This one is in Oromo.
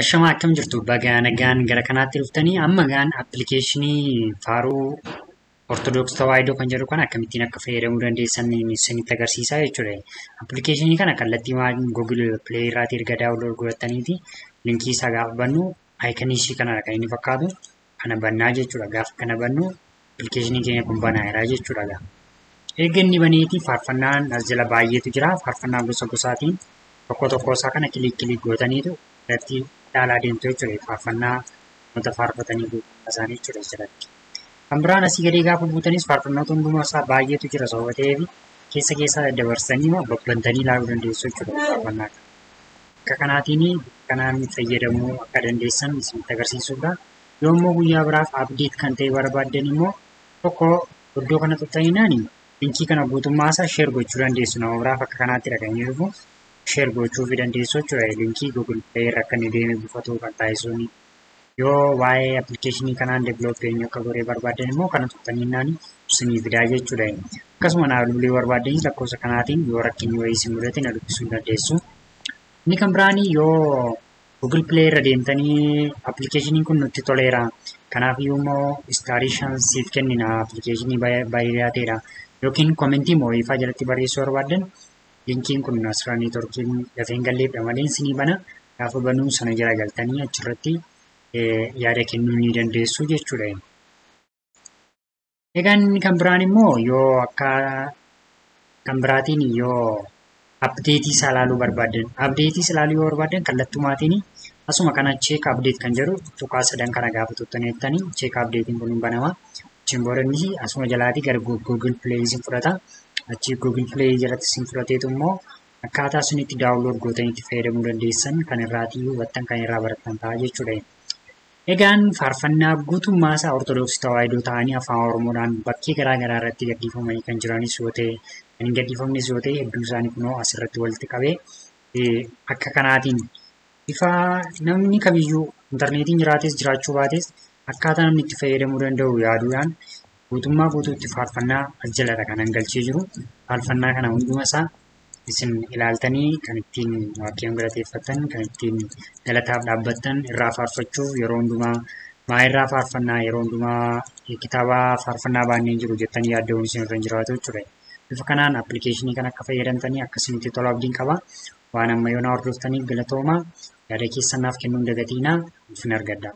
Ashamaa, akkam jirtu? Baga nagaan gara kanaatti dhuftanii. Amma gaan appilikeeshinii faaruu Ortodoksii Tawaahidoo kan jedhu kana akkamittiin akka fayyadamuu dandeessan isinitti agarsiisaa jechuudha. Appilikeeshinii kana kallattii Google Play irraatii erga download godhattaniiti linkii isaa gaafa bannu icon ishii kanadha kan inni fakkaatu. Kana bannaa jechuudha. Gaafa kana bannu appilikeeshiniin keenya kun banaa jechuudha. Erga inni baneeti faarfannaan as jala baay'eetu jira. Faarfannaa gosa gosaatiin tokko tokko isaa kana click click gootaniitu irratti ilaalaa deemtu jechuudha. Faarfannaa namoota faarfatanii guutuu isaanii jechuudha jalatti. Kan biraan asii gadee gaafa buutanis faarfannoota hundumaa isaa baay'eetu jira sababa ta'eef keessa keessaa daddabarsanii babbantanii ilaaluu dandeessu jechuudha faarfannaa kana. Akka kanaatiin kanaan fayyadamuu akka dandeessan isinitti agarsiisuudha. Yoo immoo guyyaa biraaf update kan ta'e barbaaddan immoo tokko iddoo kana tuqxaniinaan linkii kana guutummaa isaa share gochuu dandeessu, nama biraaf akka kanaatti kan inni dhufu share gochuu fi dandeessu jechuudha. Linkii Google Play irra akka inni deemee buufatu kan taasisuuni. Yoo waa'ee appilikeeshinii kanaan develop eenyu akka godhee barbaaddan immoo kana tuqxaniinaan isinii fidaa jechuudha. Akkasuma naa bilbiluu barbaaddanis lakkoofsa kanaatiin yoo rakkinni wayii isin mudate na dubbisuu dandeessu. Inni kan biraanii yoo Google Play irra deemtanii appilikeeshiniin kun nutti toleera, kanaaf iyyuu immoo star 5 siif kennina, appilikeeshinii bareedaa ta'edha, yookiin comment moo'ifaa jalatti barreessuu barbaaddan linkiin kun asirraa networkiin dafee hin galleefdha malee isinii bana. Gaafa banuu sana jala galtanii achirratti yaada kennuu ni dandeessu jechuudha. Egaa inni kan biraan immoo yoo akka kan biraatiin yoo update isaa ilaaluu barbaaddan, update isaa ilaaluu yoo barbaaddan, kallattumaatiin asuma kana check update kan jedhu tuqaa sadan kana gaafa tuqxanii check updateiin kun banama. Achiin booda inni asuma jalaatii gara Google Play isin fudhata. Achi Google Play jalatti isin fudhateetu immoo akkaataa isin itti download gootanii itti fayyadamuu dandeessan kan irraatii hubattan, kan irraa barattan ta'a jechuudha. Egaan faarfannaa guutummaa isaa Ortodoksii Tawaahidoo ta'anii afaan Oromoodhaan bakkee garaa garaa irratti gadhiifamanii kan jiranis yoo ta'e, kan hin gadhiifamnes yoo ta'e, hedduu isaanii kunoo asirratti walitti qabee akka kanaatiin bifa namni kamiyyuu intarneetiin jiraates jiraachuu baates akkaataa namni itti fayyadamuu danda'u yaaduudhaan guutummaa guutuutti faarfannaa as jaladha kanan galchee jiru. Faarfannaa kana hunduma isaa isin ilaaltanii kan ittiin Waaqayyoon galateeffattan, kan ittiin galataaf dhaabbattan, irraa faarfachuuf yeroo hundumaa maa irraa faarfannaa, yeroo hundumaa kitaaba faarfannaa baannee jiru jettanii yaadda'uun isin irra hin jiraatu jechuudha. Bifa kanaan appilikeeshinii kana akka fayyadamtanii akkasinitti tola abdiin qaba. Waan amma yoonaa hordoftaniif galatooma. Yaada keessan naaf kennuu hin dagatiinaa. Ulfina argadha.